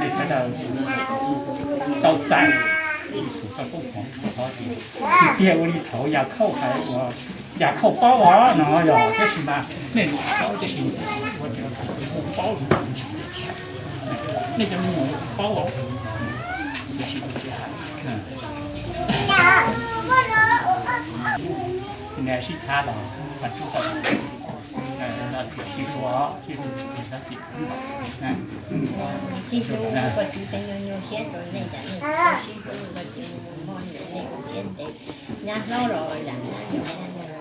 Sawv daws tau txais Yexus txoj koob hmoov, tiag ua li thaum Yakhauj hais uas Yakhauj paub os no yog, tab sis mas nej paub, tab sis ua rau txim tus kuj paub, nej cov me nyuam paub os. Tab sis nws sib thab los, sib hlub, koj txiv peb nyuaj nyuaj siab rau nej, cas nej tsis tau sib hlub, koj txiv muaj nyuam nej ua siab ntev, nyab hlob los yam nyab nyuam, nyab nyuam.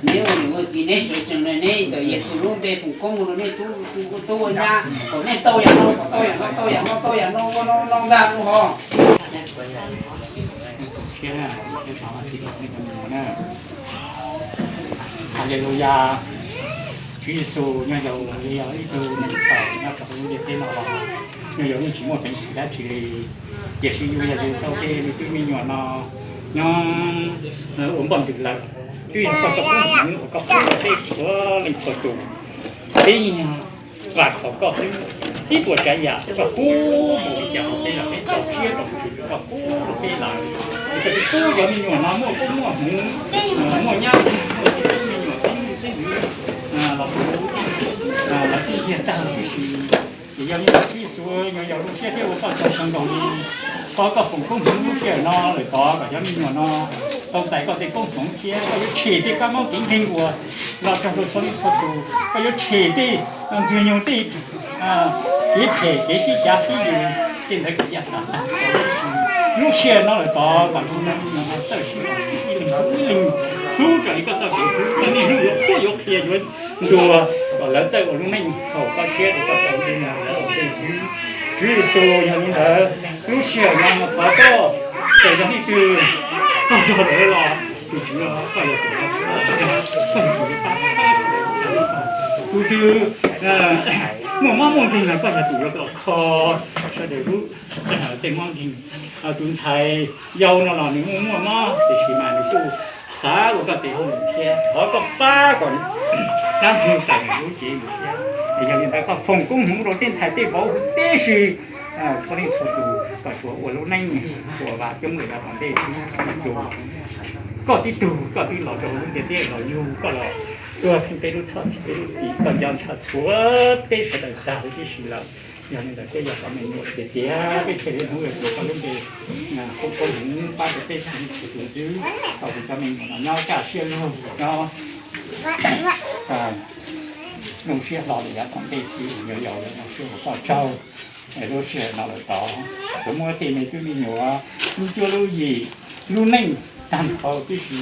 Neb ua niam ua txiv neb sawv tsees na, neb ntawm Yexus lub npe foom koob rau nej tub ua nyab, kom nej tau yam no, kom tau yam no, tau yam no, tau yam no, ua no no ntag lub hov. Haleluya. Tswv Yexus nyob zoo li yog ib tug neeg txhaum nyob rau hauv lub ntiaj teb no los, nyob zoo yeej tsis muaj peev xwm dab tsi li. Tiam sis yus yog yus tau tej me tub me nyuam no nyob ua npoj ntws lawm, twb yog koj txoj koob hmoov uas koj pub rau peb txhua leej txhua tus. Peb yeej vam khom koj xwb, tib puas tsav yam koj pub mus li cas rau peb lawm, peb txaus siab rau tus koj pub rau peb lawm. Koj twb pub cov me nyuam no muaj koob muaj hmoov, muaj nyab muaj txiv, me nyuam xeeb xeeb ntxwv los puv, lawv xeeb ntiag tag tib si. Ces yog li ntawd Tswv Yexus, nyuam yaus lub siab thiab ua koj tsaug zoo nkaus li. Thov koj foom koob hmoov lub sij hawm no lawm tod kom cov me nyuam no tau txais koj tej koob hmoov thiab koj yuav tshem tej kab mob kev nkeeg uas los raug rau txhua leej txhua tus, koj yuav tshem tej ntxwg nyoog tej kev phem kev sib cav sib yws, tej ntawd kom yaj xav tag. Lub sij hawm no lawm tod kom lub neej no txawj sib hlub ib leeg hlub ib leeg, hlub raws li koj txoj kev hlub, koj niaj hnub yuav qhuab yuav qhia yuav ntuas kom lawv txawj ua lub neej haum koj siab rau koj txoj kev hlub no lawv ua ntej xwb. Tswv Yexus, yog li ntawd lub sij hawm no thov koj, txawm yog leej twg qaug zog lawm los tus Tswv, koj yog tus pab txhawb, koj yog tus pab txhawb. Tus twg muaj mob muaj nkeeg los koj yog tus yuav los kho sawv daws lub tej mob nkeeg. Tus ntxhais yau no los nws muaj muaj mob tiam sis mas nws kuj xav ua koj tes hauj lwm thiab, thov koj pab kom dab ntxwg tawm nws lub cev nws thiab. Yog li ntawd koj foom koob hmoov rau tej ntxhais tej vauv huv tib si, txhua leej txhua tus kom tsuas ua lub neej uas vam coob lawm yav tom ntej xwb Tswv Yexus. Koj tib tug koj twb los rau lub ntiaj teb los yug koj los tuag theej peb lub txhoj txhim peb lub txim, koj nco ntshaw txhua peb sawv daws tag huv tib si lawm. Yog li ntawd peb yog koj me nyuam tiag tiag, peb thiaj li hnub yuav tuav koj lub npe foom koob hmoov pab rau peb txhua leej txhua tus xwb. Thaum kuv cov me nyuam no nyob kaj siab lug, nyob zoo siab hlo lawm yav tom ntej xwb, nyuam yaus lawv zoo siab ua koj tsaug. Lub sij hawm no lawm tod, kuv muab tej me tub me nyuam lub cuab lub yig, lub neej tag nrho tib si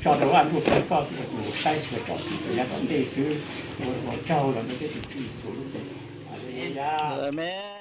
tso rau Vaj Ntsujplig koj ua tus saib xyuas tsom kwm rau yav tom ntej xwb. Ua tsaug los ntawm peb tus Tswv Yexus lub npe. Haleluya.